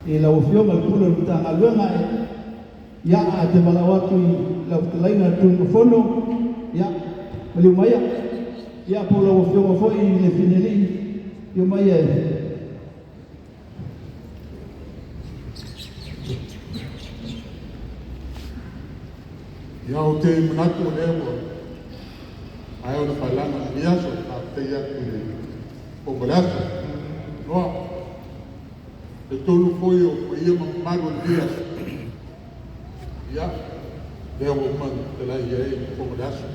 I lau Afioga i le Pule o le Matagaluega ia ae te valaau atu i lau fetalaiga le Tuimafono ia maliu maia ia po o lau Afioga foi i le Finelii afio maia e Ia ou te manatu o lea ua maea ona faalaga lenei aso, e faafetai atu i le fofoga o le aso. Noa, e talitonu foi o paia ma mamalu o lenei aso, ia, lea ua uma ona fetalai i ai le fofoga o le aso.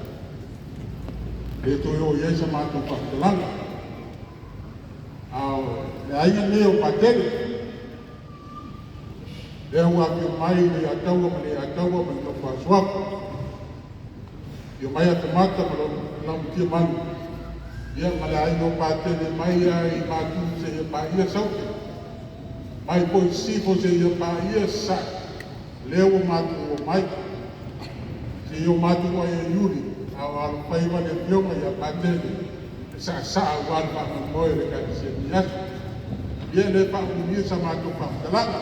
E le toe oo i ai sa matou faamatalaga. A o le aiga lenei o Patele, lea ua afio mai Leiataua ma Leiataua ma le nofo a Suafa, afio mai Atamata ma Laumatiamanu, ia ma le aiga o Patele mai lava i Matu seia paia Saute, mai foi Sisifo seia paia Sasae, lea ua matou omai, seia o matou ai Iuli, a o alofaiva le afioga ia Patele e saasaa aua le faamoemoe o le Ekalesia i lenei aso. Ia le faaumulimia sa matou faamatalaga,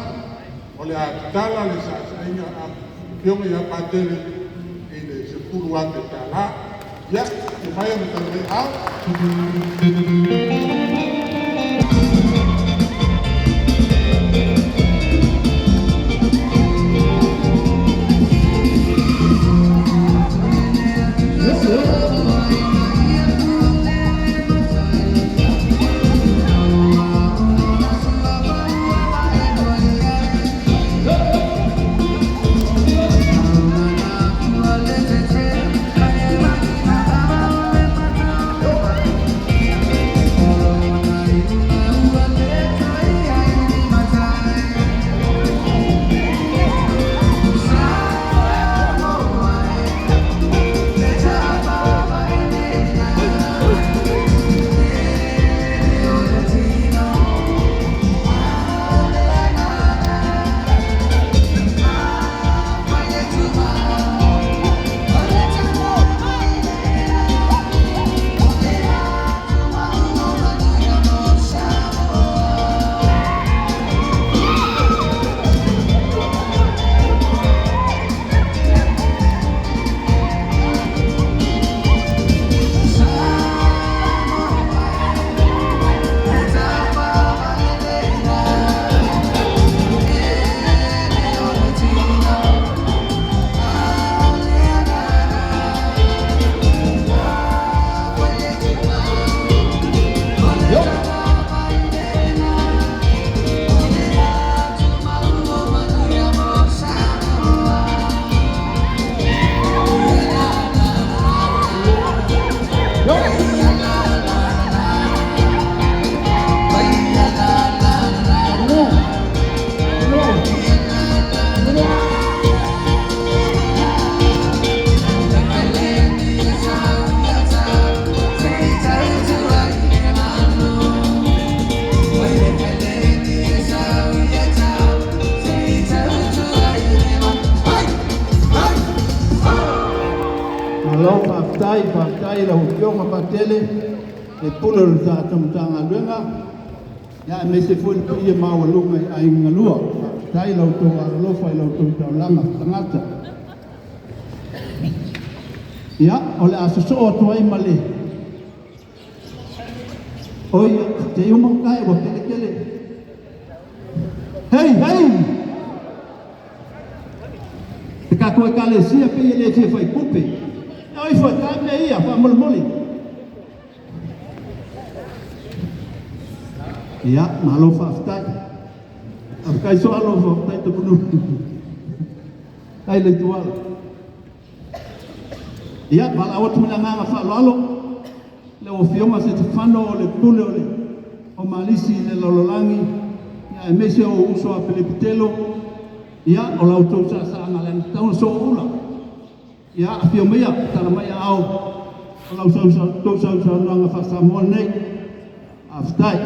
o le a tatala le saasaaina a afioga ia Patele i le $10,000. Ia, afio maia ma tala mai aao. Malo faafetai, faafetai i lau Afioga Patele, le Pule o le tatou Matagaluega, ia aemaise foi le paia maualuga i aiga galua. Faafetai i la outou alolofa i la outou taulaga tagata. Ia, o le a sosoo atu ai ma le oi te uma kai ua kelekele. Hei, hei! Te tatou Ekalesia pei e le fia faitupe. E oi foi tae mea ia, faamolemole. Ia, malo faafetai. Faafetai Soalo, faafetai Tapunuu. Tai le ituala. Ia, valaau atu ma le agaga faaaloalo lau Afioga Setefano o le Pule o le o Malisi i le lalolagi, ia aemaise o ou uso a Pelepitelo, ia, o la outou saasaaga le anatatau ona sooula. Ia, afio maia, tala mai aao o lau tou sausaunoaga faa-Samoa nei. Faafetai.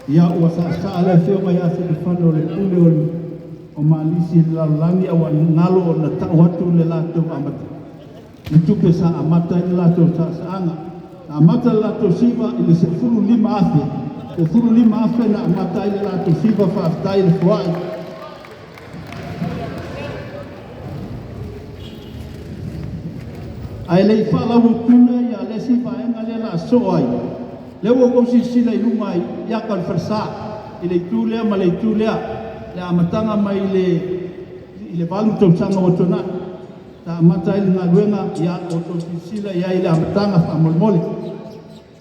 Ia ua saasaa le afioga ia Setefano o le pule o Malisi i le lalolagi, a ua galo ona tau atu le latou amata le tupe sa amata ai le latou saasaaga. Na amata le latou siva i le 15,000, 15,000 na amata ai le latou siva. Faafetai le foai. Ae le i faalauaituna ia le isi vaega lea la soo ai, lea ua outou silasila i luga i aka o le falesa i le itu lea ma le itu lea, le amataga mai i le 8 tausaga ua tuanai sa amata ai le galuega. Ia ua outou silasila i ai i le amataga faamolemole.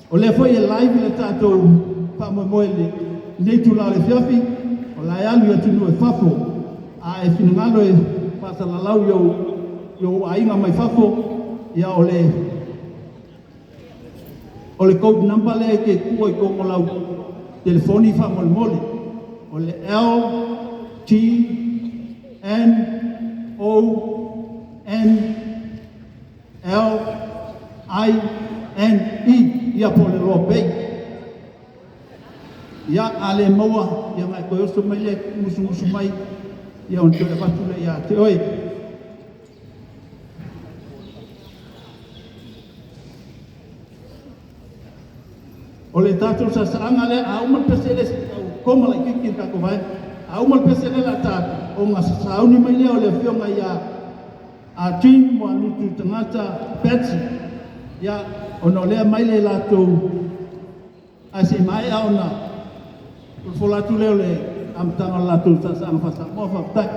O lea foi e live le tatou faamoemoe i lenei itula o le afiafi, o la e alu i atunuu e fafo. A e finagalo e faasalalau i ou aiga mai fafo, ia o le code number lea e te tuua i totonu o lau telefoni faamolemole, o le LTNONLINE, ia po o le Loa Pay. Ia, a le maua, ia ona e toe oso mai lea e musumusu mai, ia ona toe avatu lea ia te oe. O le tatou saasaaga lea, a uma le pese lea, koma laitiiti le tatou vaega. A uma le pese lea la ta atu, ona sauni mai lea o le afioga ia a Jean Moanutu Tagata Patsy. Ia, ona o lea mai le latou ae se i maea ona folafola atu lea o le amataga o le latou saasaaga faa-Samoa. Faafetai.